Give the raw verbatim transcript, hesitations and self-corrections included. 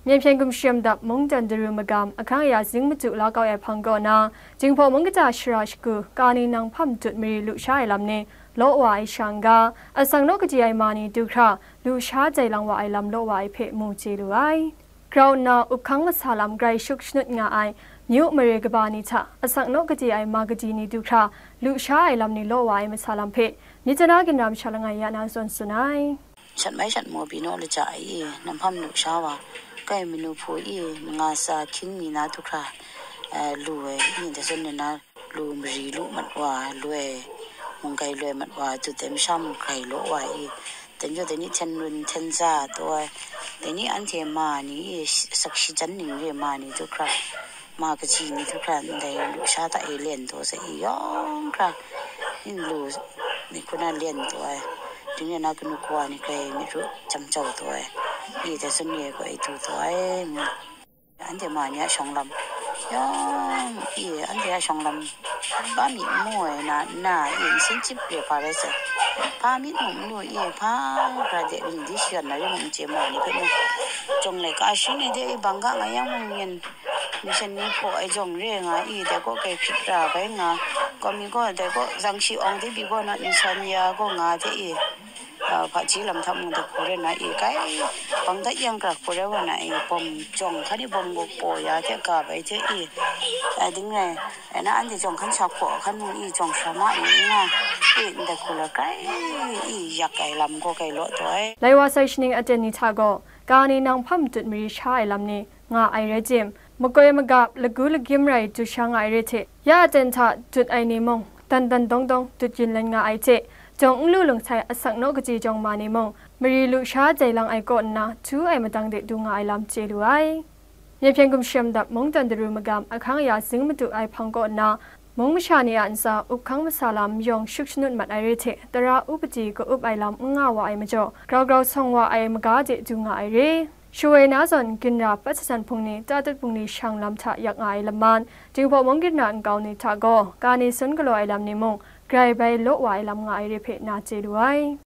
Myen hpyen gumshem dap mungdan daru magam ahkang aya zing madu la kau ai hpang kaw na, Jinghpaw mung kaja shara shagu, ka ni nang hpam dut mari lu sha ai lam ni law wa ai sha n ga, asak naw kadi ai ma ni du hkra, lu sha jai lang wa ai lam law wa ai hpe mu chye lu ai. Grau nna up hkang masa lam grai shuk shanut nga ai, myu mare kaba ni hta asak naw kadi ai ma kadi ni du hkra, lu sha ai lam ni law wa ai masa lam hpe, myit jana ginra masha langai ya na zawn tsun ai. Shat mai shat maw pyi naw laja ai i, nang hpam lu sha wa, kai manu hpu i, nga sa hkying mi na du hkra, eh, lu ai, i, dai zawn nna lu mari lu mat wa, lu ai, mung grai lu ai mat wa, dut ai masha mung grai law wa i, dai majaw dai ni hten run hten za taw ai, dai ni anhte ma ni i, sak shi jan ning re ma ni du hkra, ma kaji ni du hkra, ndai lu sha hta e len taw sai i, yawng hkra, ning lu ni hku na len taw ai, ding re na kanu kawa ni grai myit ru jam jau taw ai, i dai zawn ni ai gaw e du taw ai, ngu. Anhte ma ni a shawng lam, yawng i, anhte a shawng lam, ba myit mu ai na, nna i, nsin chyip re hpa rai sai, hpa myit mung n lu i, hpa hkra de, ni di shayan na ri mung n chye ma ni hpe mung, jawng laika shi ni de i, bang ga nga yang mung, yen mission ni hpaw ai jawng re nga i, dai gaw kai hkrit ra bai nga, gaw mi gaw, dai gaw zang shi awng de bi gaw na, nsan ya gaw nga de i, a, hpaji lam hta mung dai hku rai na i, kai bang dat yang kra hku rai wa na i, bawm jawng hkan i bawm guk paw ya hte ga bai hte i, a, ding rai, rai na anhte jawng hkan sha hpaw hkan mung i, jawng sha ma i, nga i, ndai hku la kai i, yak ai lam gaw kai law taw ai. Lai wa sai shaning aten ni hta gaw, ka ni nang hpam dut mari sha ai lam ni nga ai rai tim, makoi magap, lagu lagyim rai du sha nga ai re hte, ya aten hta dut ai ni mung, dan dan dawng dawng dut yin lan nga ai hte, jawng n lu lung sai asak naw kadi jawng ma ni mung, mari lu sha jai lang ai kaw nna, htu ai madang de du nga ai lam chye lu ai. Myen hpyen gumshem dap mungdan daru magam ahkang aya zing madu ai hpang kaw nna, mung masha ni a ntsa up hkang masa lam yawng shuk shanut mat ai re hte, tara upadi ka-up ai lam n nga wa ai majaw, grau grau sawng wa ai maga de du nga ai re. Shawoi na zawn, ginra pat shasan hpung ni, tatut bungli shang lam hta yak nga ai laman, Jinghpaw mung ginra nkau ni hta gaw, ka ni sun galaw ai lam ni mung, grai bai law wa ai lam nga ai re hpe na chye lu ai.